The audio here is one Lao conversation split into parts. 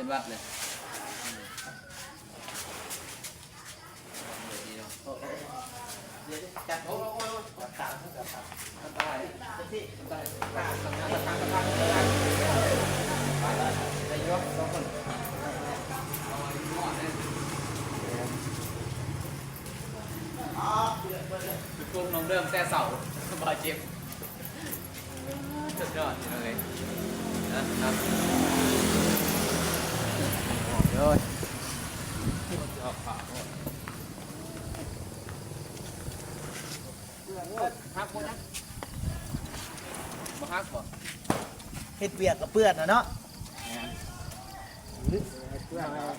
ເປັນຫວັດເລີຍ. ຈັບ ໂອ້ຍ ໂອ້ຍ ໂອ້ຍ ຈັບຕາ ຈັບຕາ ສະບາຍ ເຕັມທີ່ ສະບາຍ ຕາ ຕາ ຕາ ໄດ້ຢູ່ ສອງຄົນ ເອົາຢູ່ຮອດເດ້. ໄປປຸກນ້ອງເດີມແຕ່ເຊົ້າ ບາດເຈັບ. ສຸດຍອດພີ່ນ້ອງເອີຍ ນະ ນະ ໂອ້ຍ ອອກປາກ ໂອ້ຍ ຮັກບໍ່ນະ ບໍ່ຮັກບໍ່? ເຮັດວຽກກໍເປື້ອນນະເນາະ. ແມ່ນ. ເອີ ເພື່ອນເນາະ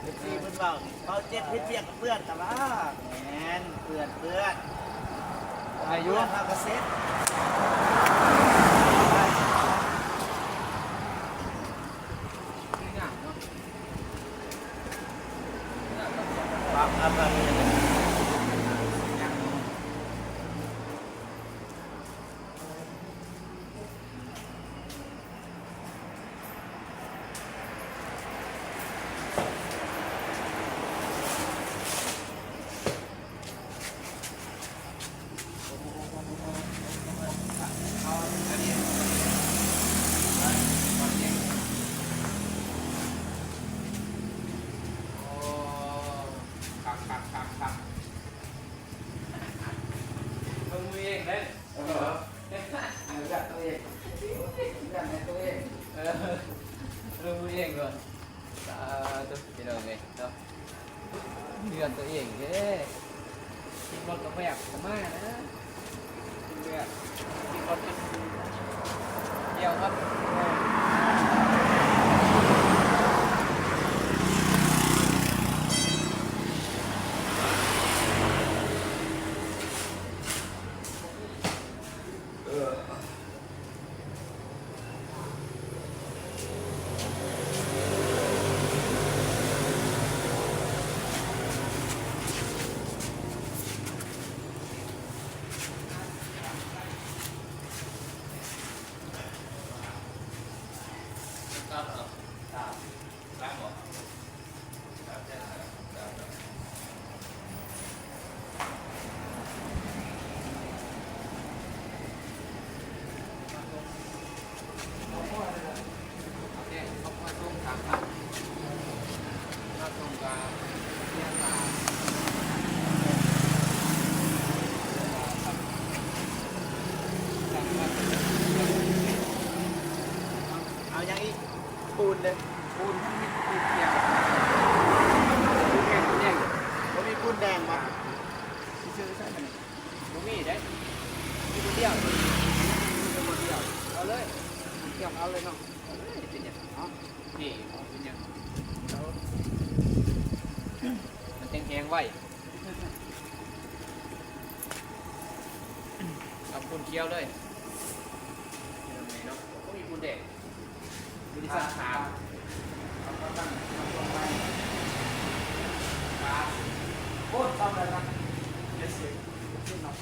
ເອັຟຊີເພິ່ນເວົ້າ ເວົ້າເຈັບເຮັດວຽກກັບເພື່ອນຕະຫຼອດ. ແມ່ນ ເພື່ອນ ເພື່ອນ ອາຍຸ ເພື່ອນເຮົາກໍເຊັດ ປັບອັບ ປັບ ຄັກໆໆໆ ເບິ່ງມືເອງເດ້. ເອີ ເຮືອນຕົວເອງ ເຮືອນໃນຕົວເອງ ເອີ ເບິ່ງມືເອງກ່ອນ. ສາທຸ ພີ່ນ້ອງເອີຍເນາະ ເຮືອນຕົວເອງເດ້ ຂີ່ລົດກໍແບບສະບາຍນະ ແບບຂີ່ລົດດຽວກັບ ເອົາຫຍັງອີກ? ປູນເດ້ ປູນ ຍັງມີປູນຂຽວ ປູນແດງ ປູນແດງ ບໍ່ມີປູນແດງບໍ່? ຊິຊື້ໃສ່ມັນ ບໍ່ມີເດ້ ມີຜູ້ດຽວ ມີຜູ້ດຽວ ເອົາເລີຍ ເອົາເລີຍເນາະ ເອົາເລີຍ ເປັນຫຍັງເນາະ ນີ້ເນາະ ເປັນຫຍັງ ມັນແຮງໆໄວ ເອົາປູນຂຽວເລີຍ ເນາະ ບໍ່ມີປູນແດງ. ໂອ້ ຊອບແລ້ວນະ ເຈັດສິບ ເຈັດສິບເນາະ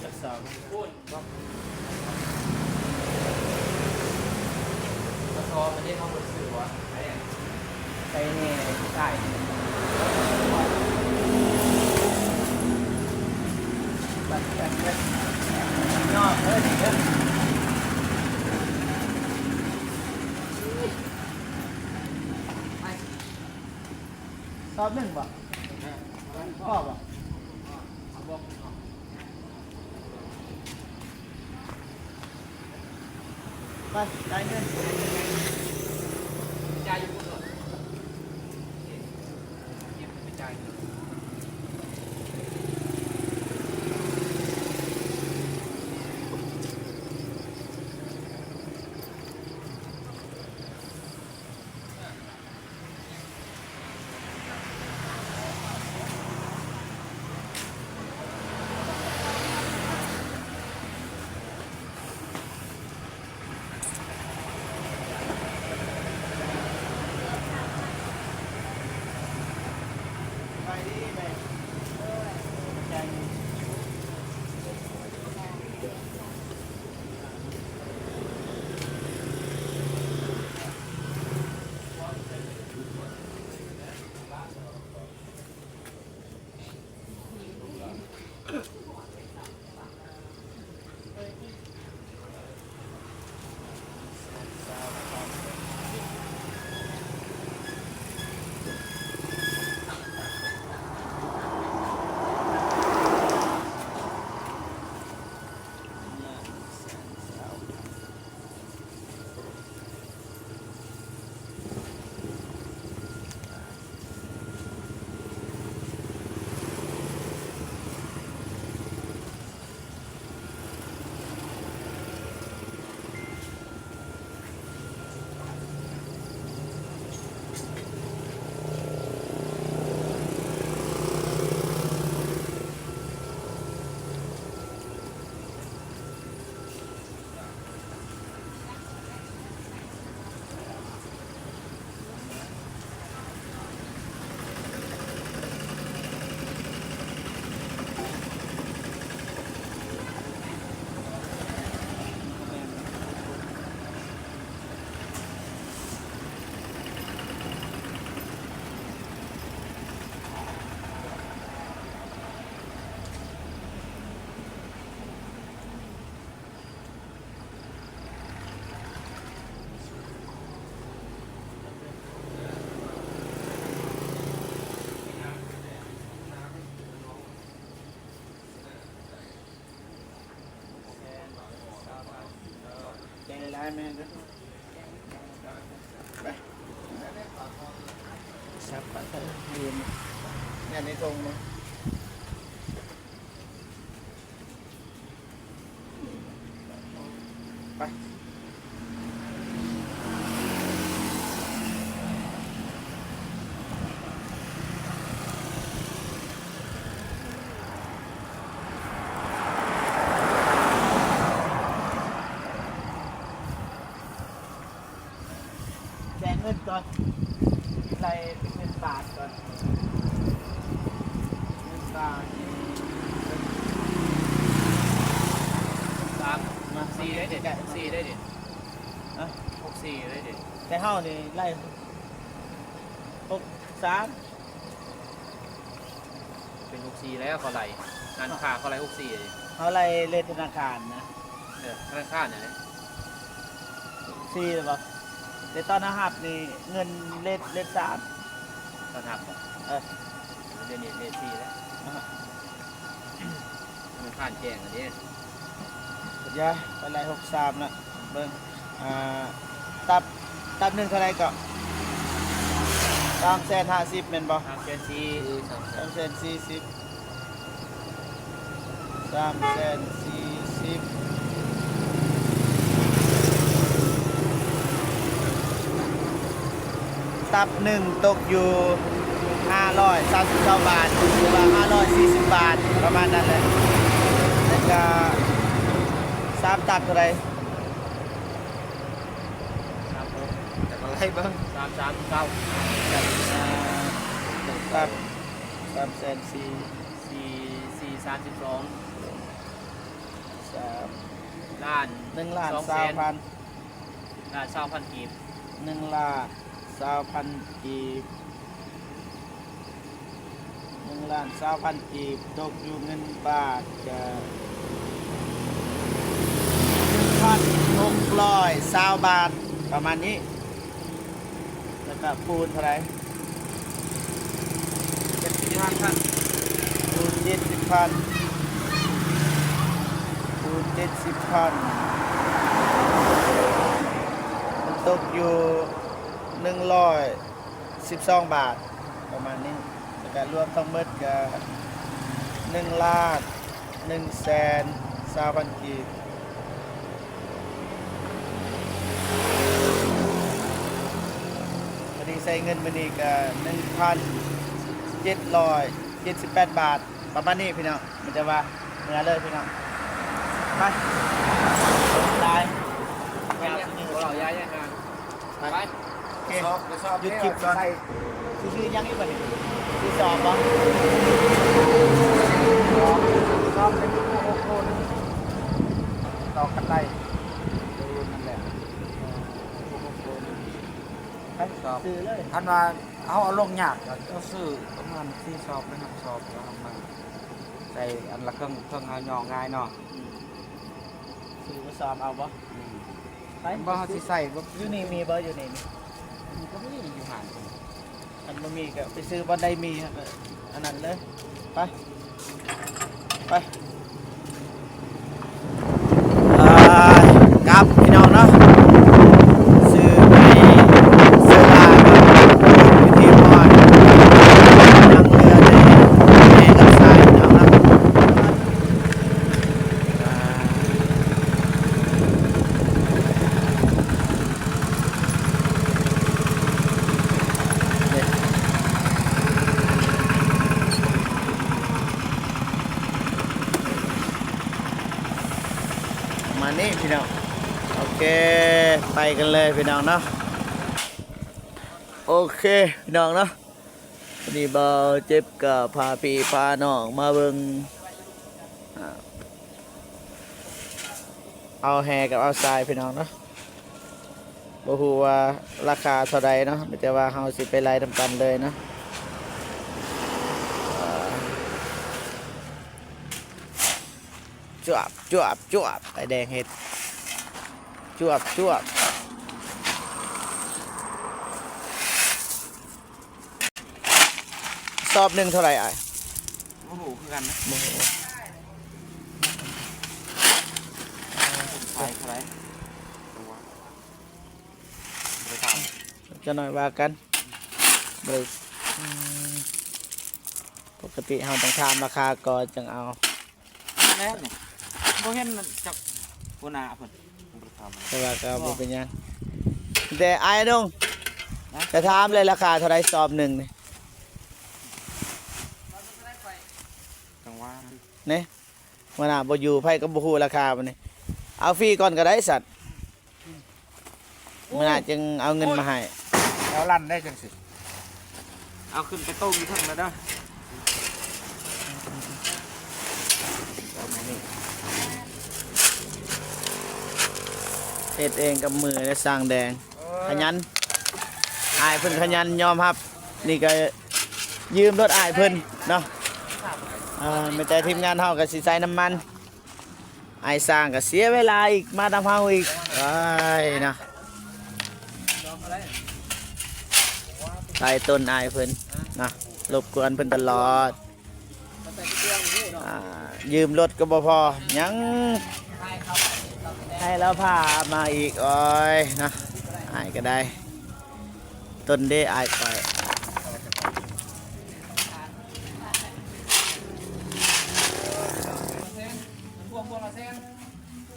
ຈັກສາວ ໂອ້ ກະຊອບອັນນີ້ເຮົາບໍ່ໄດ້ຊື້ຫວາ? ໃສ່ແດ່ ໃສ່ ຊອບໜຶ່ງບໍ່? ພໍບໍ່? ໄປ ຈ່າຍເງິນ ຈ່າຍຢູ່ພຸ້ນເນາະ ເກັບໄປຈ່າຍ. ເ ໄປ ສັບປະເຕີນ ແມ່ນໃນຖົງເນາະ. ໄປ ແລກເງິນກ່ອນ ໄລ່ເປັນເງິນບາດກ່ອນ ເງິນບາດ ສາມ ມາ ສີ່ໄດ້ເດ ສີ່ໄດ້ເດ ຮະ ຫົກສີ່ໄດ້ເດ ແຕ່ເຮົານີ້ໄລ່ຫົກສາມ ເປັນຫົກສີ່ແລ້ວ ເຂົາໄລ່ ຮ້ານຄ້າເຂົາໄລ່ຫົກສີ່ ເຮົາໄລ່ເລດທະນາຄານນະ ເອີ ທະນາຄານນີ້ແຫຼະ ສີ່ແລ້ວບໍ່? ແຕ່ຕອນເຮົາຮັບນີ້ເງິນເລດ ເລດສາມ ຕອນຮັບບໍ່? ເອີ ດຽວນີ້ເລດສີ່ແລ້ວ ອາຮະ ທະນາຄານແຈ້ງອັນນີ້ ຢ່າໄປໄລ່ຫົກສາມນະ ເບິ່ງ ອ່າ ຕັບ ຕັບໜຶ່ງເທົ່າໃດເກາະ? ສາມແສນຫ້າສິບແມ່ນບໍ່? ສາມແສນສີ່ ສາມແສນສີ່ສິບ ສາມແສນສີ່ສິບ ຕັບໜຶ່ງຕົກຢູ່ຫ້າຮ້ອຍສາມສິບສອງບາດ ຫຼືວ່າຫ້າຮ້ອຍສີ່ສິບບາດ ປະມານນັ້ນແຫຼະ ແລ້ວກະສາມຕັບເທົ່າໃດ? ສາມຫົກ ແລ້ວກໍໄລ່ເບິ່ງ ສາມສາມເກົ້າ ຕັບ ສາມແສນສີ່ ສີ່ ສີ່ສາມສິບສອງ ສາມ ລ້ານ ໜຶ່ງລ້ານຊາວພັນ ລ້ານຊາວພັນກີບ ໜຶ່ງລ້ານຊາວພັນກີບ ໜຶ່ງລ້ານຊາວພັນກີບ ຕົກຢູ່ເງິນບາດກະ ໜຶ່ງພັນຫົກຮ້ອຍຊາວບາດ ປະມານນີ້ ແລ້ວກະປູນເທົ່າໃດ? ເຈັດສິບພັນ ຄູນເຈັດສິບພັນ ຄູນເຈັດສິບພັນ ມັນຕົກຢູ່ໜຶ່ງຮ້ອຍສິບສອງບາດ ປະມານນີ້ ແລ້ວກະລວມທັງໝົດກະໜຶ່ງລ້ານ ໜຶ່ງແສນຊາວພັນກີບ ພໍດີໃຊ້ເງິນມື້ນີ້ກະໜຶ່ງພັນເຈັດຮ້ອຍເຈັດສິບແປດບາດ ປະມານນີ້ພີ່ນ້ອງ ມີແຕ່ວ່າເມືອເລີຍພີ່ນ້ອງ ໄປ ຕາຍ ໄປ ໄປ ໂອເຄ ຢຸດຄລິບກ່ອນ ຊິຊື້ຫຍັງອີກບັດນີ້ ຊື້ຊອບບໍ່ ຊອບ ເປັນໂກໂກ້ ຕອກກັນໄດ້ ໂດນນັ້ນແຫຼະ ໂກໂກ້ ໄປ ຊອບ ຊື້ເລີຍ ຄັນວ່າເຮົາເອົາລົງຍາກ ກໍເຈົ້າຊື້ປະມານສີ່ຊອບ ຫຼື ຫ້າຊອບ ແລ້ວເຮົາມາໃສ່ອັນລະເຄິ່ງ ເຄິ່ງ ເຮົາຫຍໍ້ງ່າຍເນາະ ອືມ ຊື້ມາຊອບເອົາບໍ່? ອືມ ໄປ ບໍ່ ເຮົາຊິໃສ່ບໍ່? ຢູ່ນີ້ມີບໍ່? ຢູ່ນີ້ ມັນກໍມີຢູ່ຫັ້ນ ຄັນບໍ່ມີກໍໄປຊື້ບ່ອນໃດມີ ອັນນັ້ນເລີຍ ໄປ ໄປ ເອີ ກັບພີ່ນ້ອງເນາະ ຊື້ໄປຊື້ມາກໍຢູ່ທີ່ບ່ອນ ຍັງເຫຼືອແຕ່ແມ່ກັບຊາຍພີ່ນ້ອງເນາະ. ປະມານນີ້ພີ່ນ້ອງ ໂອເຄ ໄປກັນເລີຍພີ່ນ້ອງເນາະ ໂອເຄພີ່ນ້ອງເນາະ. ວັນນີ້ບ່າວເຈັບກໍພາພີ່ພານ້ອງມາເບິ່ງ ອາ ເອົາແຮ່ກັບເອົາຊາຍພີ່ນ້ອງເນາະ ບໍ່ຮູ້ວ່າລາຄາເທົ່າໃດເນາະ ມີແຕ່ວ່າເຮົາຊິໄປໄລ່ນຳກັນເລີຍເນາະ ອາ. ຈວບ ຈວບ ຈວບ ອ້າຍແດງເຮັດ ຈວບ ຈວບ ສອບໜຶ່ງເທົ່າໃດອ້າຍ? ບໍ່ຮູ້ຄືກັນນະ ບໍ່ຮູ້ ຂາຍເທົ່າໃດ? ຈັກໜ້ອຍວ່າກັນ. ບໍ່ໄດ້ ອືມ ປົກກະຕິເຮົາຕ້ອງຖາມລາຄາກ່ອນຈັ່ງເອົາ. ແລ້ວນີ້ ບໍ່ເຫັນຈັກຫົວໜ້າເພິ່ນ ບໍ່ໄດ້ຖາມ ແຕ່ວ່າກໍບໍ່ເປັນຫຍັງ. ແຕ່ອ້າຍນົງ ຈະຖາມເລີຍ ລາຄາເທົ່າໃດສອບໜຶ່ງນີ້? ຈັ່ງວ່າ ນີ້ ມື້ໜ້າບໍ່ຢູ່ ໃຜກໍບໍ່ຮູ້ລາຄາບັດນີ້. ເອົາຟຣີກ່ອນກໍໄດ້ສັດ. ມື້ໜ້າຈຶ່ງເອົາເງິນມາໃຫ້. ແຖວລັນໄດ້ຈັ່ງຊີ້ ເອົາຂຶ້ນໄປຕົ້ມຢູ່ເທິງແລ້ວເດີ. ເຮັດເອງກັບມືເດ້ ຊ່າງແດງ ຂະຫຍັນ. ອ້າຍເພິ່ນຂະຫຍັນ ຍອມຮັບ. ນີ້ກໍຢືມລົດອ້າຍເພິ່ນເນາະ. ເອີ ມີແຕ່ທີມງານເຮົາກໍຊິໃຊ້ນ້ຳມັນ. ອ້າຍຊ່າງກໍເສຍເວລາອີກ ມານຳເຮົາອີກ. ໂອ້ຍເນາະ ໃສ່ຕົ້ນອ້າຍເພິ່ນເນາະ ລົບກວນເພິ່ນຕະຫຼອດ. ອ່າ ຢືມລົດກໍບໍ່ພໍ ຍັງໃຫ້ລາວພາມາອີກ. ໂອ້ຍເນາະ ອ້າຍກໍໄດ້. ຕົ້ນເດ້ອ້າຍຂ້ອຍ.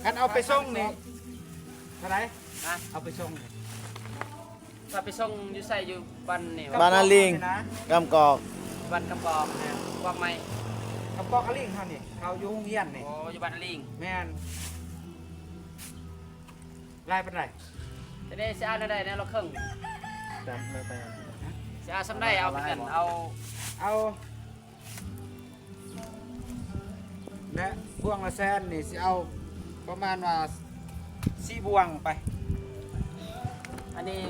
ຄັນເອົາໄປສົ່ງນີ້ເທົ່າໃດ? ຮະ? ເອົາໄປສົ່ງ ວ່າໄປສົ່ງຢູ່ໃສ? ຢູ່ບ້ານນີ້ ບ້ານອາລິງ ກຳກອກ ບ້ານກຳກອກນະ ກວາງໃໝ່ ກຳກອກອາລິງເຮົານີ້ ເຂົາຢູ່ໂຮງຮຽນນີ້. ໂອ້ ຢູ່ບ້ານອາລິງ. ແມ່ນ. ຫຼາຍປານໃດ? ຕອນນີ້ຊິເອົາແນວໃດ ແນວລະເຄິ່ງ? ຈຳໄດ້ໄປ ຊິເອົາສ່ຳໃດ? ເອົາເປັນ ເອົາ ເອົາ ແລະ ບ່ວງລະແສນນີ້ ຊິເອົາປະມານວ່າສີ່ບ່ວງໄປ. ອັນນີ້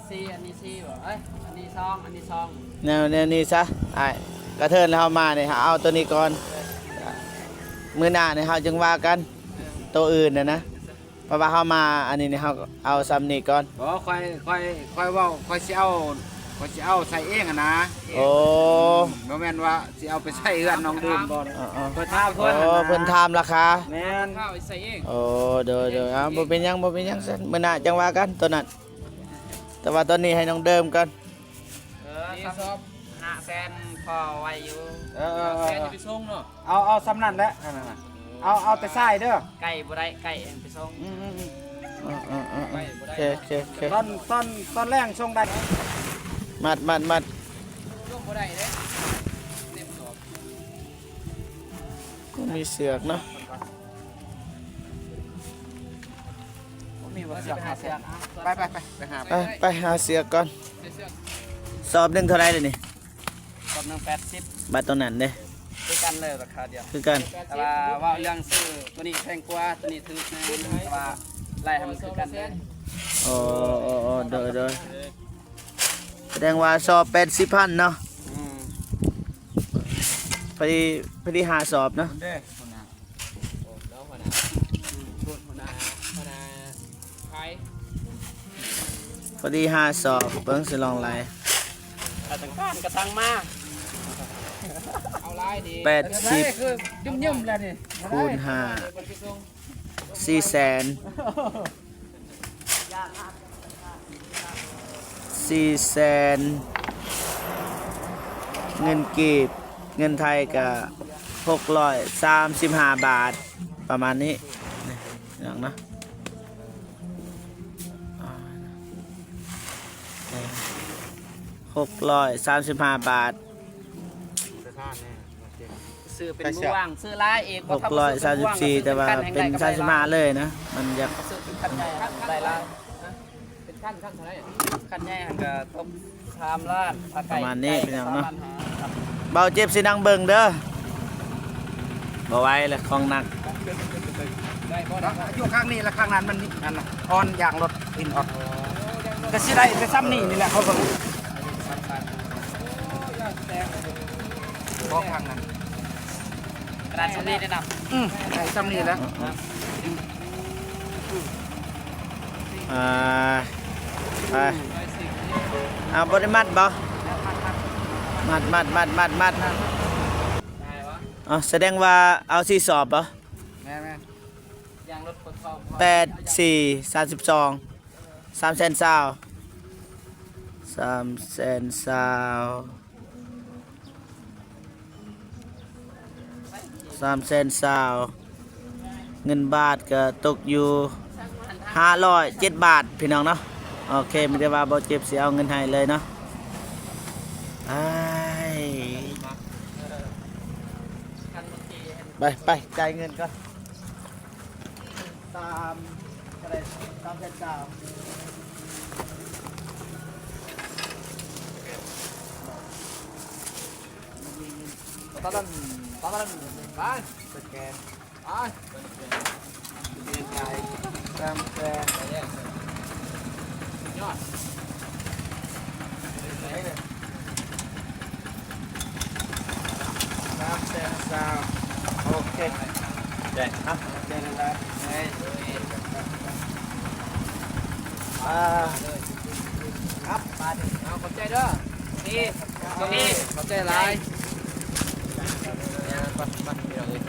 ສີ່ ອັນນີ້ສີ່ບໍ່? ເອີຍ ອັນນີ້ສອງ ອັນນີ້ສອງ. ແນວ ແນວນີ້ຊະອ້າຍ ກະເທີນເຮົາມານີ້ ເຮົາເອົາໂຕນີ້ກ່ອນ. ເອີ ມື້ໜ້ານີ້ເຮົາຈຶ່ງວ່າກັນ ເອີ ໂຕອື່ນນະນະ. ເພາະວ່າເຮົາມາອັນນີ້ນີ້ ເຮົາເອົາສ່ຳນີ້ກ່ອນ. ບໍ່ ຂ້ອຍ ຂ້ອຍ ຂ້ອຍເວົ້າ ຂ້ອຍຊິເອົາ ຂ້ອຍຊິເອົາໃສ່ເອງຫັ້ນນະ. ໂອ້ ອືມ ບໍ່ແມ່ນວ່າຊິເອົາໄປໃສ່ເຮືອນນ້ອງດື່ມບໍ່. ເອີໆ ຂ້ອຍຖາມເພິ່ນ. ໂອ້ ເພິ່ນຖາມລາຄາ. ແມ່ນ ເອົາໄປໃສ່ເອງ. ໂອ້ ໂດຍໆ ເອົາ ບໍ່ເປັນຫຍັງ ບໍ່ເປັນຫຍັງຊັ້ນ ມື້ໜ້າຈັ່ງວ່າກັນໂຕນັ້ນ. ແຕ່ວ່າຕອນນີ້ໃຫ້ນ້ອງເດີມກ່ອນ. ເອີ ສອບຫ້າແສນພໍໄຫວຢູ່. ເອີໆ ແສນຈະໄປສົ່ງເນາະ. ເອົາ ເອົາສ່ຳນັ້ນແຫຼະ ອັນນັ້ນນະ ເອົາ ເອົາແຕ່ຊາຍເດີ. ໄກບໍ່ໄດ້ ໄກໄປສົ່ງ. ອືມໆໆ ເອີໆໆ ໂອເຄໆໆ ຕອນ ຕອນ ຕອນແລງສົ່ງໄດ້. ມັດໆໆ ສົ່ງບໍ່ໄດ້ເດ້ ເຕັມສອບ. ບໍ່ມີເຊືອກເນາະ. ບໍ່ມີບໍ່ເຊືອກ. ໄປ ໄປ ໄປ ໄປຫາ ໄປ ໄປຫາເຊືອກກ່ອນ. ສອບໜຶ່ງເທົ່າໃດລະນີ້? ສອບໜຶ່ງແປດສິບ. ບັດຕົງນັ້ນເດ້? ຄືກັນເລີຍ ລາຄາດຽວ ຄືກັນ. ແຕ່ວ່າເວົ້າເລື່ອງຊື້ ໂຕນີ້ແພງກວ່າ ໂຕນີ້ຖືກແນ່ ແຕ່ວ່າໄລ່ໃຫ້ມັນຄືກັນເລີຍ. ໂອ້ ໂອ້ ໂອ້ ໂດຍ ໂດຍ. ສະແດງວ່າສອບແປດສິບພັນເນາະ. ອືມ ພໍດີ ພໍດີຫ້າສອບເນາະ. ເດ້ ຫົວໜ້າ ອືມ ຫົວໜ້າ ຫົວໜ້າ ຫົວໜ້າຂາຍ ພໍດີຫ້າສອບ. ເບິ່ງຊິລອງໄລ່ ຖ້າຕ້ອງການກໍສັ່ງມາ. ເອົາຫຼາຍດີ ແປດສິບ ຄືຫຍຸ້ມໆແລ້ວນີ້ ຄູນຫ້າ ສີ່ແສນ ສີ່ແສນ ເງິນກີບ ເງິນໄທກະຫົກຮ້ອຍສາມສິບຫ້າບາດ ປະມານນີ້ ພີ່ນ້ອງເນາະ. ຫົກຮ້ອຍສາມສິບຫ້າບາດ. ຊື້ເປັນບ່ວງ ຊື້ຫຼາຍອີກ ຫົກຮ້ອຍສາມສິບສີ່ ແຕ່ວ່າເປັນສາມສິບຫ້າເລີຍນະ ມັນຢາກ ຊື້ເປັນຄັນໃຫຍ່ໄດ້ຫຼາຍ. ເປັນຄັນ ຄັນເທົ່າໃດ? ຄັນໃຫຍ່ຫັ້ນກໍຕົກສາມລ້ານ ປະມານນີ້ ພີ່ນ້ອງເນາະ. ບ່າວເຈັບຊິນັ່ງເບິ່ງເດີ ບໍ່ໄຫວແລ້ວ ຂອງໜັກ. ໄດ້ບໍ່? ໄດ້ບໍ່? ຢູ່ຂ້າງນີ້ ແລະ ຂ້າງນັ້ນມັນອັນອ່ອນ ຢາງລົດ ອີນອອດ ກໍຊິໄດ້ແຕ່ສ່ຳນີ້ນີ້ແຫຼະ ເຂົາເບິ່ງ. ບໍ່ ຂ້າງນັ້ນ ຂະໜາດສ່ຳນີ້ໄດ້ນຳ. ອືມ ໄດ້ສ່ຳນີ້ແຫຼະ. ອ່າ ໄປ ເອົາ ບໍ່ໄດ້ມັດບໍ່? ມັດ ມັດ ມັດ ມັດ ມັດ. ເອົາ ສະແດງວ່າເອົາສີ່ສອບບໍ່? ແມ່ນໆ ແປດສີ່ ສາມສິບສອງ ສາມແສນຊາວ. ສາມແສນຊາວ ສາມແສນຊາວ ເງິນບາດກໍຕົກຢູ່ຫ້າຮ້ອຍເຈັດບາດ ພີ່ນ້ອງເນາະ. ໂອເຄ ມີແຕ່ວ່າບໍ່ເຈັບຊິເອົາເງິນໃຫ້ເລີຍເນາະ. ອ້າຍ ໄປ ໄປ ຈ່າຍເງິນກ່ອນ. ສາມ ເທົ່າໃດ? ສາມແສນຊາວ. ຕາດຳ ຕາດຳ ໄປ ສະແກນ ໄປ ສະແກນ ສາມແສນ ຍອດ. ສາມແສນຊາວ ໂອເຄ ໄດ້ ເອົາ ຂອບໃຈຫຼາຍໆ ເອີ ຄັບ ບາດນີ້ ເອົາ ຂອບໃຈເດີ ໂຊກດີ ໂຊກດີ ຂອບໃຈຫຼາຍ. ໄປ ໄປ ພີ່ນ້ອງເອີຍ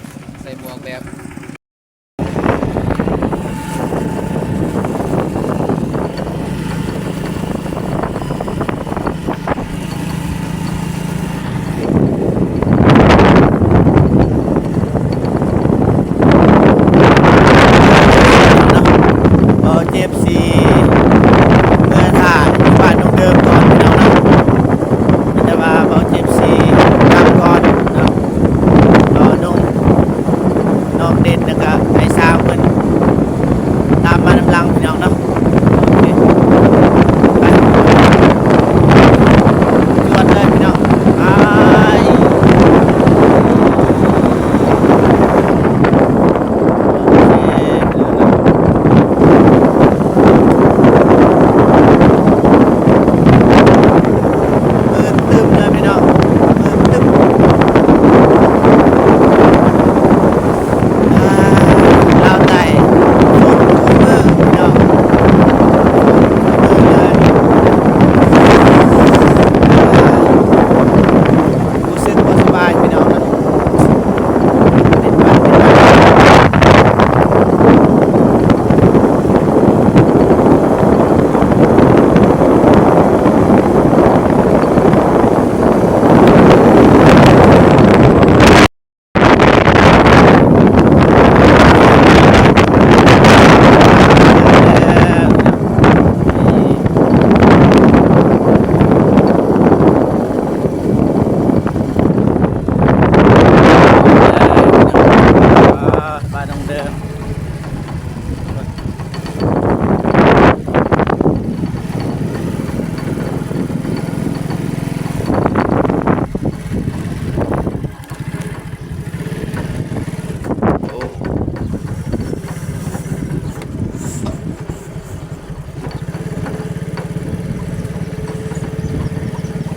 ໃສ່ໝວກແບບ ເບົາເຈັບຊິເມືອຖ້າຢູ່ບ້ານດົງເດີມກ່ອນ ພີ່ນ້ອງເນາະ. ແຕ່ວ່າເບົາເຈັບຊິກັບກ່ອນເນາະ ເບົາໜຸ່ມ ນ້ອງເດັ່ນ ແລ້ວກະອ້າຍສາວເພິ່ນຕາມມານຳຫຼັງ ພີ່ນ້ອງເນາະ. ໂອເຄ ໄປ ຈວດເລີຍ ພີ່ນ້ອງ ໄປ. ມືດຕຶບເລີຍພີ່ນ້ອງ ມືດຕຶບ ອ່າ ລາວໃຕ້ ຝົນຄູ່ມື້ພີ່ນ້ອງ ຝົນຄູ່ມື້ເລີຍ ອ່າ ຮູ້ສຶກບໍ່ສະບາຍພີ່ນ້ອງເນາະ.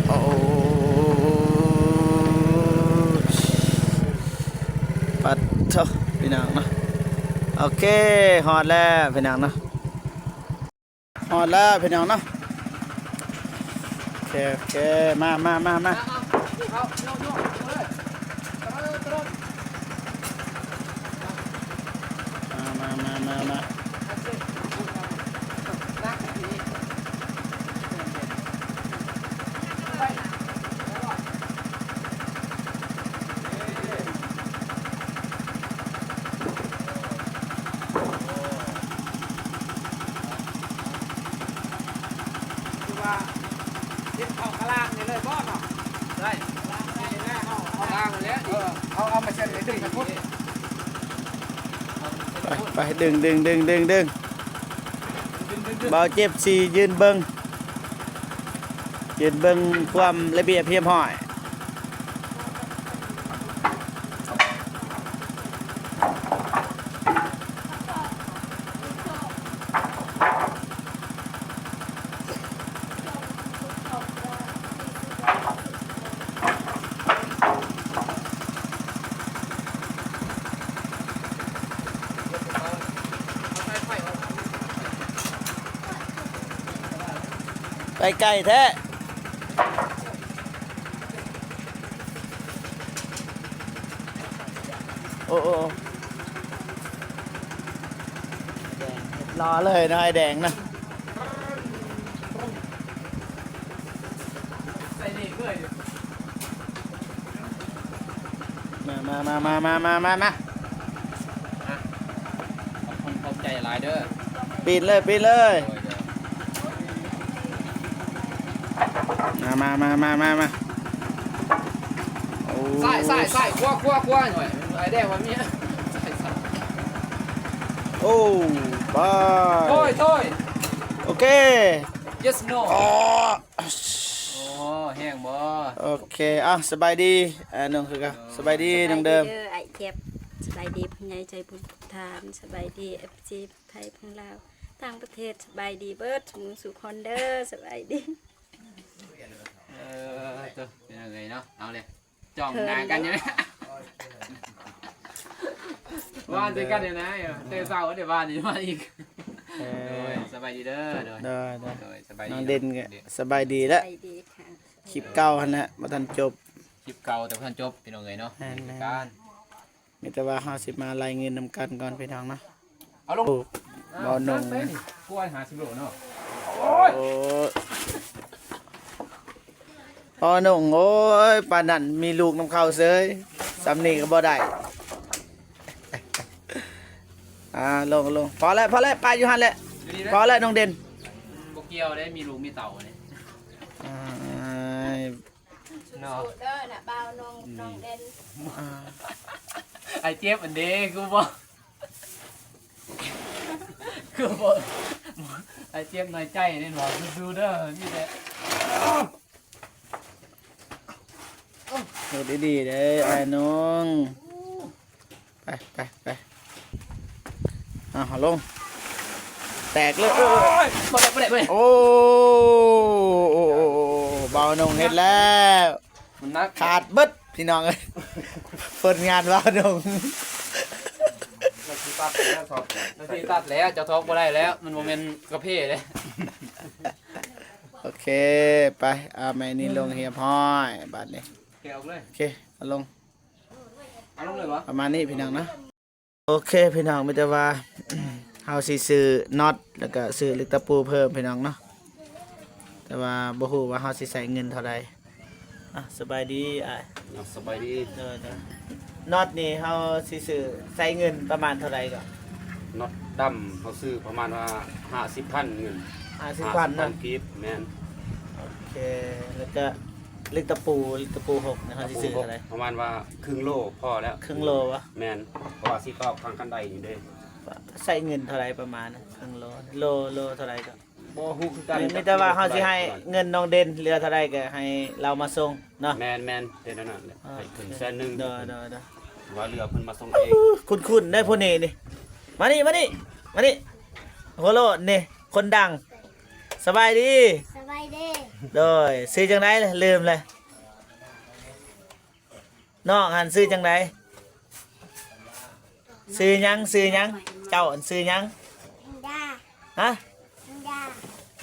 ໂອ້ ປັດໂທ ພີ່ນ້ອງເນາະ. ໂອເຄ ຮອດແລ້ວພີ່ນ້ອງເນາະ ຮອດແລ້ວພີ່ນ້ອງເນາະ. ໂອເຄ ໂອເຄ ມາ ມາ ມາ ມາ. ມາ ມາ ມາ ມາ ມາ. ຄືວ່າເຮັດເຂົ້າກະລາງນີ້ເລີຍບໍ່ເນາະ? ໄດ້ ກະລາງນີ້ແຫຼະ ເຮົາ ເອົາ ກະລາງແຫຼະ ເອີ ເອົາ ເອົາມາເຊັດໃຫ້ດຶງໄປພຸ້ນ. ໄປ ໄປ ດຶງ ດຶງ ດຶງ ດຶງ ດຶງ. ບ່າວເຈັບຊິຢືນເບິ່ງ ຢືນເບິ່ງຄວາມລະບຽບຮຽບຮ້ອຍ. ໄປໄກແທ້. ໂອ້ ໂອ້ ແດງ ເຮັດຫຼໍ່ເລີຍເນາະ ອ້າຍແດງນະ. ມາ ມາ ມາ ມາ ມາ ມາ ອ່ະ ຂອບຄຸນ ຂອບໃຈຫຼາຍເດີ. ປີນເລີຍ ປີນເລີຍ. ໂດຍ ໂດຍ. ມາ ມາ ມາ ມາ ມາ ມາ. ໂອ້ ຊ້າຍ ຊ້າຍ ຊ້າຍ ຂວາ ຂວາ ຂວາ ໜ້ອຍ ໄອ້ແດງວ່າມີ ຊ້າຍ ຊ້າຍ. ໂອ້ ບາຍ ໂອ້ຍ ໂອ້ຍ. ໂອເຄ Yes no. ອໍ ໂອ້ ແຮງບໍ່? ໂອເຄ ອ່ະ ສະບາຍດີ ອ່າ ນ້ອງຄືກັນ. ສະບາຍດີ ສະບາຍດີ ນ້ອງເດີມ ສະບາຍດີເດີ້ ອ້າຍແຈັບ ສະບາຍດີ ພໍ່ໃຫຍ່ໃຈບຸນທຸກທ່ານ ສະບາຍດີ ເອັຟຊີ ໄທ ຝັ່ງລາວ ຕ່າງປະເທດ ສະບາຍດີເບິດໝູ່ສູ່ຄົນເດີ ສະບາຍດີ. ເອີ ເຈົ້າ ເປັນຈັ່ງໃດເນາະ? ເອົາເລີຍ ຈ້ອງໜ້າກັນຢູ່ນະ ເຂີນເນາະ ວ່ານໃສ່ກັນຢູ່ນະ ແຕ່ເຊົ້າເດ້ ວ່ານນີ້ມາອີກ. ເອີ ໂດຍ ສະບາຍດີເດີ. ໂດຍ ໂດຍ ໂດຍ ໂດຍ ສະບາຍດີ ນ້ອງເດັ່ນກໍ ເນາະ ສະບາຍດີແລ້ວ ສະບາຍດີຄ່ະ. ຄລິບເກົ່າຫັ້ນແຫຼະ ບໍ່ທັນຈົບ ຄລິບເກົ່າແຕ່ບໍ່ທັນຈົບ ພີ່ນ້ອງເອີຍເນາະ. ແມ່ນໆ ມີແຕ່ວ່າເຮົາຊິມາໄລ່ເງິນນຳກັນກ່ອນ ພີ່ນ້ອງເນາະ. ເອົາລົງ ໂອ້ ບ່າວໜຸ່ງ ກວ່າຫ້າສິບໂລເນາະ. ໂອ້ຍ ໂອ້ ພໍ່ໜຸ່ງ ໂອ້ຍ ປານນັ້ນມີລູກນຳເຂົາເສີຍ ສ່ຳນີ້ກໍບໍ່ໄດ້. ອ່າ ລົງ ລົງ ພໍແລ້ວ ພໍແລ້ວ ປະຢູ່ຫັ້ນແຫຼະ ພໍແລ້ວ ນ້ອງເດັ່ນ. ບໍ່ກ່ຽວເດ້ ມີລູກມີເຕົ້ານີ້ ອ້າຍ ເນາະ ສູ້ໆເດີນະ ບ່າວໜຸ່ງ ອືມ ນ້ອງເດັ່ນ. ອ່າ ອ້າຍເຈັບອັນເດ້ ຄືບໍ່ ຄືບໍ່ ອ້າຍເຈັບນ້ອຍໃຈນີ້ ສູ້ໆເດີ ມີແຕ່ ເຮັດດີໆເດີອ້າຍນ້ອງ. ໄປ ໄປ ໄປ ເອົາລົງ ແຕກເລີຍ. ໂອ້ຍ ບໍ່ໄດ້ ບໍ່ໄດ້ ບໍ່ໄດ້. ໂອ້ ໂອ້ ໂອ້ ໂອ້ ບ່າວໜຸ່ງເຮັດແລ້ວ ມັນໜັກ ຂາດເບິດ ພີ່ນ້ອງເອີຍ ຜົນງານບ່າວໜຸ່ງ. ມັນຊິຕັດແລ້ວ ມັນຊິຕັດແລ້ວ ເຈົ້າຖອກບໍ່ໄດ້ແລ້ວ ມັນບໍ່ແມ່ນກາເຟເດ້. ໂອເຄ ໄປ ເອົາແມ່ນີ້ລົງຮຽບຮ້ອຍບາດນີ້ ແກະອອກເລີຍ. ໂອເຄ ເອົາລົງ ເອົາລົງເລີຍຫວາ? ປະມານນີ້ພີ່ນ້ອງເນາະ. ໂອເຄພີ່ນ້ອງ ມີແຕ່ວ່າເຮົາຊິຊື້ນັອດ ແລ້ວກະຊື້ເຫຼັກຕະປູເພີ່ມພີ່ນ້ອງເນາະ ແຕ່ວ່າບໍ່ຮູ້ວ່າເຮົາຊິໃຊ້ເງິນເທົ່າໃດ. ອ່ະ ສະບາຍດີອ້າຍ. ອ່ະ ສະບາຍດີ. ໂດຍໆ ນັອດນີ້ເຮົາຊິຊື້ໃຊ້ເງິນປະມານເທົ່າໃດກໍ? ນັອດດຳເຮົາຊື້ປະມານວ່າຫ້າສິບພັນເງິນ. ຫ້າສິບພັນເນາະ? ຫ້າສິບພັນກີບ. ແມ່ນ. ໂອເຄ ແລ້ວກະ ເຫຼັກຕະປູ ເຫຼັກຕະປູຫົກນີ້ເຮົາຊິຊື້ເທົ່າໃດ? ປະມານວ່າເຄິ່ງໂລພໍແລ້ວ. ເຄິ່ງໂລຫວາ? ແມ່ນ ເພາະວ່າຊິຕອກທາງຄັນໄດນີ້ເດ້. ໃຊ້ເງິນເທົ່າໃດປະມານ ເຄິ່ງໂລ? ໂລ ໂລເທົ່າໃດກໍບໍ່ຮູ້ຄືກັນ. ມີແຕ່ວ່າເຮົາຊິໃຫ້ເງິນນ້ອງເດັ່ນເຫຼືອເທົ່າໃດກໍໃຫ້ລາວມາສົ່ງເນາະ. ແມ່ນໆ ເປັນແນວນັ້ນແຫຼະ. ອ່າ ໃຫ້ເຖິງແສນໜຶ່ງ. ໂດຍ ໂດຍ ໂດຍ. ວ່າເຫຼືອເພິ່ນມາສົ່ງເອງ. ຄຸ້ນໆເດ້ຜູ້ນີ້ນີ້. ມານີ້ ມານີ້ ມານີ້ ຫົວໂລ້ນນີ້ ຄົນດັງ. ສະບາຍດີ. ສະບາຍດີ. ໂດຍ ຊື່ຈັ່ງໃດລະ? ລືມເລີຍ. ນ້ອງຫັ້ນຊື່ຈັ່ງໃດ? ຊື່ຫຍັງ? ຊື່ຫຍັງ? ເຈົ້າຫັ້ນຊື່ຫຍັງ? ດາ. ຮະ? ດາ.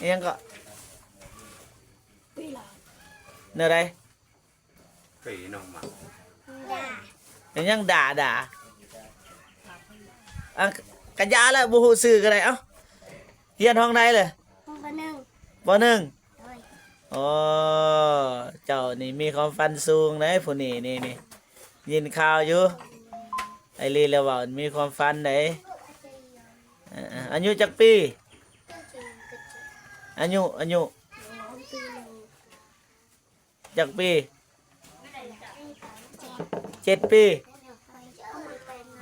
ອີຫຍັງເກາະ? ແນວໃດ? ເປັນຫຍັງ? ເປັນຫຍັງດາ ດາ? ອ່ະ ກະຢ່າແຫຼະ ບໍ່ຮູ້ຊື່ກໍໄດ້. ເອົ້າ ຮຽນຫ້ອງໃດແຫຼະ? ປໍໜຶ່ງ. ປໍໜຶ່ງ. ໂດຍ. ໂອ້ ເຈົ້ານີ້ມີຄວາມຝັນສູງເດ້ ຜູ້ນີ້ນີ້ ນີ້ ຍິນຂ່າວຢູ່ ໄອລີລະເວົ້າມີຄວາມຝັນເດ້. ເອີ ອາຍຸຈັກປີ? ອາຍຸ ອາຍຸ ຈັກປີ? ເຈັດປີ.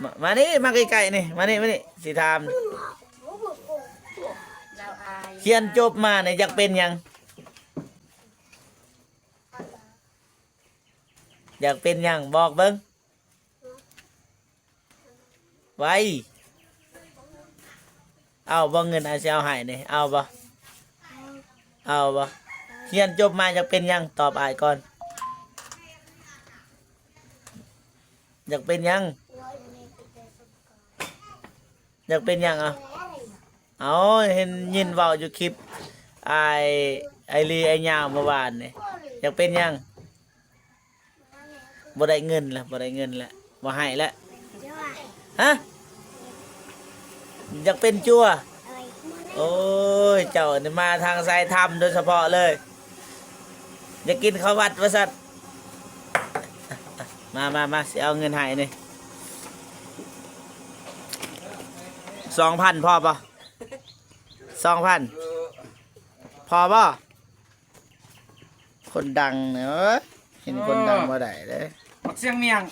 ມາ ມານີ້ ມາໃກ້ໆນີ້ ມານີ້ ມານີ້ ຊິຖາມ ຮຽນຈົບມານີ້ຢາກເປັນຫຍັງ? ຢາກເປັນຫຍັງ? ບອກເບິ່ງ. ໄວ ເອົາບໍ່ເງິນອ້າຍຊິເອົາໃຫ້ນີ້ ເອົາບໍ່? ເອົາບໍ່? ຮຽນຈົບມາຢາກເປັນຫຍັງ? ຕອບອ້າຍກ່ອນ. ຢາກເປັນຫຍັງ? ຢາກເປັນຫຍັງ? ເອົາ ເອົາ ເຫັນຍິນເວົ້າຢູ່ຄລິບອ້າຍ ອ້າຍລີ ອ້າຍຍາວເມື່ອວານນີ້ ຢາກເປັນຫຍັງ? ບໍ່ໄດ້ເງິນລະ ບໍ່ໄດ້ເງິນລະ ບໍ່ໃຫ້ລະ. ຮະ? ຢາກເປັນຈົວ? ໂອ້ຍ ເຈົ້ານີ້ມາທາງສາຍທຳໂດຍສະເພາະເລີຍ ຢາກກິນເຂົ້າວັດວ່າຊັ້ນ. ມາ ມາ ມາ ຊິເອົາເງິນໃຫ້ນີ້ ສອງພັນ ພໍບໍ່? ສອງພັນ ພໍບໍ່? ຄົນດັງເນາະ ເຫັນຄົນດັງບໍ່ໄດ້ເດ້. ບັກຊຽງມຽງ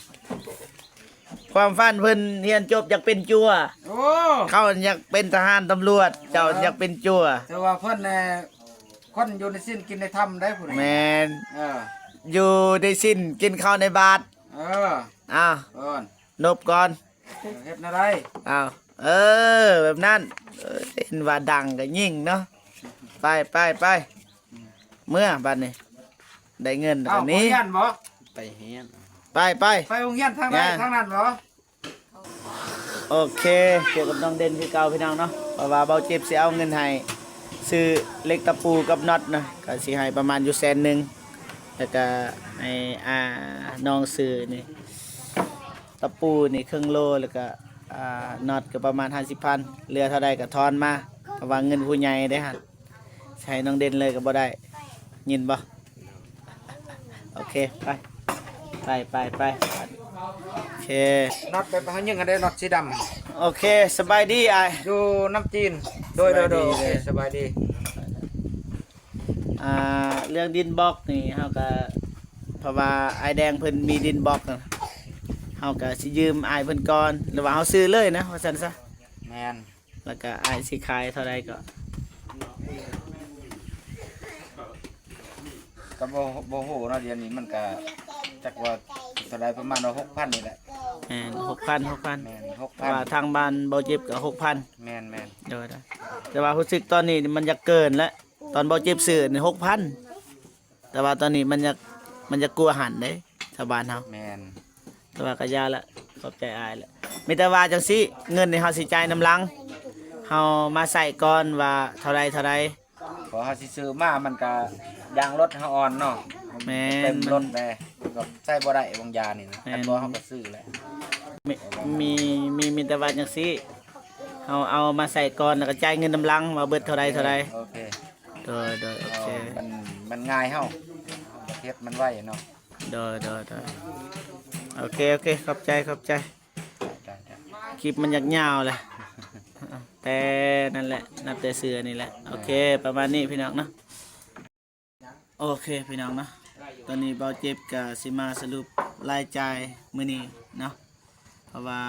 ຄວາມຝັນເພິ່ນຮຽນຈົບຢາກເປັນຈົວ. ໂອ້ ເຂົາຢາກເປັນທະຫານຕຳຫຼວດ ເຈົ້າ ເອີ ຢາກເປັນຈົວ. ແຕ່ວ່າເພິ່ນແຫຼະ ຄົນຢູ່ໃນສິນກິນໃນທຳໄດ໋ຜູ້ນີ້. ແມ່ນ ເອີ ຢູ່ໃນສິນກິນເຂົ້າໃນບາດ. ເອີ ອ້າວ ເອີ້ນ ນົບກ່ອນ ເຮັດແນວໃດ? ອ້າວ ເອີ ແບບນັ້ນ ເອີ ເຫັນວ່າດັງກໍຍິງເນາະ. ໄປ ໄປ ໄປ ເມືອບາດນີ້ ໄດ້ເງິນແລ້ວນີ້. ເອົາ ໄປຮຽນບໍ່? ໄປຮຽນ ໄປ ໄປ ໄປໂຮງຮຽນທາງໃດ? ທາງນັ້ນບໍ່? ໂອເຄ ກ່ຽວກັບນ້ອງເດັ່ນຄືເກົ່າພີ່ນ້ອງເນາະ ເພາະວ່າເບົາເຈັບຊິເອົາເງິນໃຫ້ຊື້ເຫຼັກຕະປູກັບນັອດນະ ກໍຊິໃຫ້ປະມານຢູ່ແສນໜຶ່ງ ແລ້ວກໍໃຫ້ ອ່າ ນ້ອງຊື້ນີ້ ຕະປູນີ້ເຄິ່ງໂລ ແລ້ວກໍ ອ່າ ນັອດກໍປະມານຫ້າສິບພັນ ເຫຼືອເທົ່າໃດກໍທອນມາ ເພາະວ່າເງິນຜູ້ໃຫຍ່ເດ້ຫັ້ນ ໃຫ້ນ້ອງເດັ່ນເລີຍກໍບໍ່ໄດ້ ຍິນບໍ່? ໂອເຄ ໄປ ໄປ ໄປ ໄປ ໂອເຄ ນັອດແບບເຮົາຍິງຫັ້ນເດ້ ນັອດສີດຳ. ໂອເຄ ສະບາຍດີອ້າຍ ຢູ່ນຳຈີນ. ໂດຍ ໂດຍ ໂດຍ ສະບາຍດີ ໂອເຄ ສະບາຍດີ. ອ່າ ເລື່ອງດິນບລັອກນີ້ເຮົາກໍ ເພາະວ່າອ້າຍແດງເພິ່ນມີດິນບລັອກນະ ເຮົາກໍຊິຢືມອ້າຍເພິ່ນກ່ອນ ຫຼືວ່າເຮົາຊື້ເລີຍນະ ວ່າຊັ້ນຊະ. ແມ່ນ ແລ້ວກະອ້າຍຊິຂາຍເທົ່າໃດກໍ ກໍບໍ່ ບໍ່ຮູ້ເນາະ ດຽວນີ້ມັນກະຈັກວ່າເທົ່າໃດ ປະມານວ່າຫົກພັນນີ້ແຫຼະ. ແມ່ນ ຫົກພັນ ຫົກພັນ ແມ່ນ ຫົກພັນ ວ່າທາງບ້ານເບົາເຈັບກໍຫົກພັນ. ແມ່ນໆ ໂດຍໆ ແຕ່ວ່າຮູ້ສຶກຕອນນີ້ມັນຢາກເກີນແລ້ວ ຕອນເບົາເຈັບຊື້ນີ້ຫົກພັນ ແຕ່ວ່າຕອນນີ້ມັນຢາກ ມັນຢາກກວ່າຫັ້ນເດ້ ຊາວບ້ານເຮົາ. ແມ່ນ ແຕ່ວ່າກໍຢ່າລະ ຂອບໃຈອ້າຍລະ ມີແຕ່ວ່າຈັ່ງຊີ້ ເງິນນີ້ເຮົາຊິຈ່າຍນຳຫຼັງ ເຮົາມາໃສ່ກ່ອນວ່າເທົ່າໃດ ເທົ່າໃດ ເພາະເຮົາຊິຊື້ມາມັນກໍຢາງລົດເຮົາອ່ອນເນາະ. ແມ່ນ ເຕັມລົດແດ່ ມັນກໍໃຊ້ບໍ່ໄດ້ວາງຢານີ້ນະ. ແມ່ນ ຄັນບໍ່ເຮົາກໍຊື້ແຫຼະ ມີ ມີ ມີ ມີແຕ່ວ່າຈັ່ງຊີ້ ເຮົາເອົາມາໃສ່ກ່ອນ ແລ້ວກໍຈ່າຍເງິນນຳຫຼັງວ່າເບິດເທົ່າໃດ ເທົ່າໃດ. ໂອເຄ ໂດຍ ໂດຍ ໂອເຄ ມັນ ມັນງ່າຍເຮົາ ເຮົາເຮັດມັນໄວເນາະ. ໂດຍ ໂດຍ ໂດຍ ໂອເຄ ໂອເຄ ຂອບໃຈ ຂອບໃຈ. ຄລິບມັນຢາກຍາວແຫຼະ ແຕ່ນັ້ນແຫຼະ ນັບແຕ່ເສື້ອນີ້ແຫຼະ. ໂອເຄ ປະມານນີ້ພີ່ນ້ອງເນາະ. ໂອເຄພີ່ນ້ອງເນາະ ຕອນນີ້ເບົາເຈັບກະຊິມາສະຫຼຸບລາຍຈ່າຍມື້ນີ້ເນາະ ເພາະວ່າ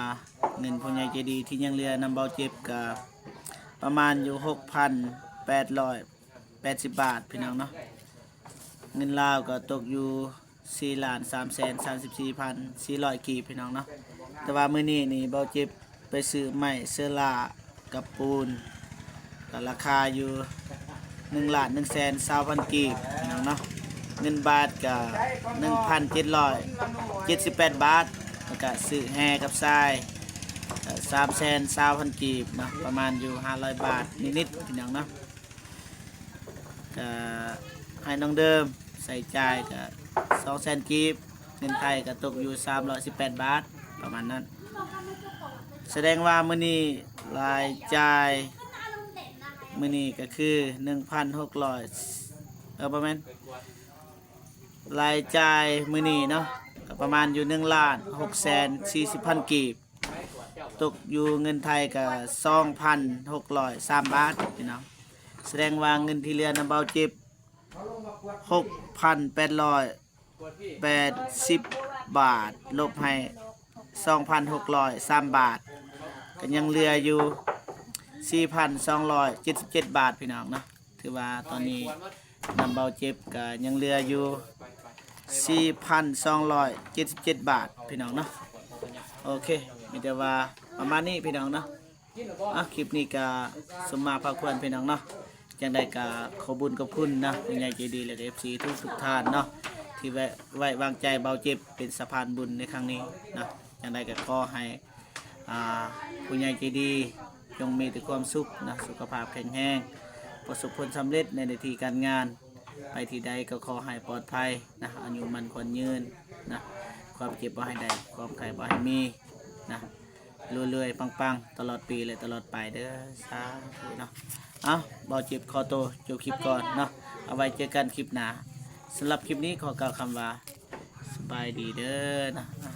ເງິນຜູ້ໃຫຍ່ໃຈດີທີ່ຍັງເຫຼືອນຳເບົາເຈັບກະປະມານຢູ່ຫົກພັນແປດຮ້ອຍແປດສິບບາດພີ່ນ້ອງເນາະ. ເງິນລາວກໍຕົກຢູ່ສີ່ລ້ານສາມແສນສາມສິບສີ່ພັນສີ່ຮ້ອຍກີບພີ່ນ້ອງເນາະ. ແຕ່ວ່າມື້ນີ້ນີ້ເບົາເຈັບ ໄປຊື້ໄມ້ເຊີລ່າກັບປູນ ກໍລາຄາຢູ່ໜຶ່ງລ້ານໜຶ່ງແສນຊາວພັນກີບພີ່ນ້ອງເນາະ. ເງິນບາດກໍໜຶ່ງພັນເຈັດຮ້ອຍເຈັດສິບແປດບາດ ແລ້ວກໍຊື້ແຮ່ກັບຊາຍກໍສາມແສນຊາວພັນກີບເນາະ ປະມານຢູ່ຫ້າຮ້ອຍບາດນິດໆ ພີ່ນ້ອງເນາະ. ກະໃຫ້ນ້ອງເດີມໃຊ້ຈ່າຍກະສອງແສນກີບ ເງິນໄທກະຕົກຢູ່ສາມຮ້ອຍສິບແປດບາດ ປະມານນັ້ນ. ສະແດງວ່າມື້ນີ້ລາຍຈ່າຍມື້ນີ້ກະຄືໜຶ່ງພັນຫົກຮ້ອຍ ເອີ ບໍ່ແມ່ນ ລາຍຈ່າຍມື້ນີ້ເນາະ ກະປະມານຢູ່ໜຶ່ງລ້ານຫົກແສນສີ່ສິບພັນກີບ ຕົກຢູ່ເງິນໄທກະສອງພັນຫົກຮ້ອຍສາມບາດພີ່ນ້ອງ. ສະແດງວ່າເງິນທີ່ເຫຼືອນຳເບົາເຈັບຫົກພັນແປດຮ້ອຍແປດສິບບາດ ລົບໃຫ້ສອງພັນຫົກຮ້ອຍສາມບາດ ກໍຍັງເຫຼືອຢູ່ສີ່ພັນສອງຮ້ອຍເຈັດສິບເຈັດບາດພີ່ນ້ອງເນາະ. ຖືວ່າຕອນນີ້ນຳເບົາເຈັບກໍຍັງເຫຼືອຢູ່ສີ່ພັນສອງຮ້ອຍເຈັດສິບເຈັດບາດພີ່ນ້ອງເນາະ. ໂອເຄ ມີແຕ່ວ່າປະມານນີ້ພີ່ນ້ອງເນາະ. ອ່ະ ຄລິບນີ້ກໍສົມມາພາຄວນພີ່ນ້ອງເນາະ. ຈັ່ງໃດກໍຂໍບຸນຂອບຄຸນເນາະ ຜູ້ໃຫຍ່ໃຈດີ ແລະກໍເອັຟຊີທຸກໆທ່ານເນາະ ທີ່ໄວ້ ໄວ້ວາງໃຈເບົາເຈັບເປັນສະພານບຸນໃນຄັ້ງນີ້ເນາະ. ຈັ່ງໃດກໍຂໍໃຫ້ ອ່າ ຜູ້ໃຫຍ່ໃຈດີຈົ່ງມີແຕ່ຄວາມສຸກນະ ສຸຂະພາບແຂງແຮງ ປະສົບຜົນສຳເລັດໃນໜ້າທີ່ການງານ ໄປທີ່ໃດກໍຂໍໃຫ້ປອດໄພນະ ອາຍຸໝັ້ນຂວັນຍືນນະ ຄວາມເຈັບບໍ່ໃຫ້ໄດ້ ຄວາມໄຂ້ບໍ່ໃຫ້ມີນະ ລວຍໆ ປັງໆ ຕະຫຼອດປີ ແລະ ຕະຫຼອດໄປເດີ ສາທຸເນາະ. ເອົ້າ ເບົາເຈັບຂໍໂຕຈົບຄລິບກ່ອນເນາະ ເອົາໄວ້ເຈີກັນຄລິບໜ້າ. ສຳລັບຄລິບນີ້ຂໍກ່າວຄຳວ່າ ສະ ສະບາຍດີເດີນະ ອ່າ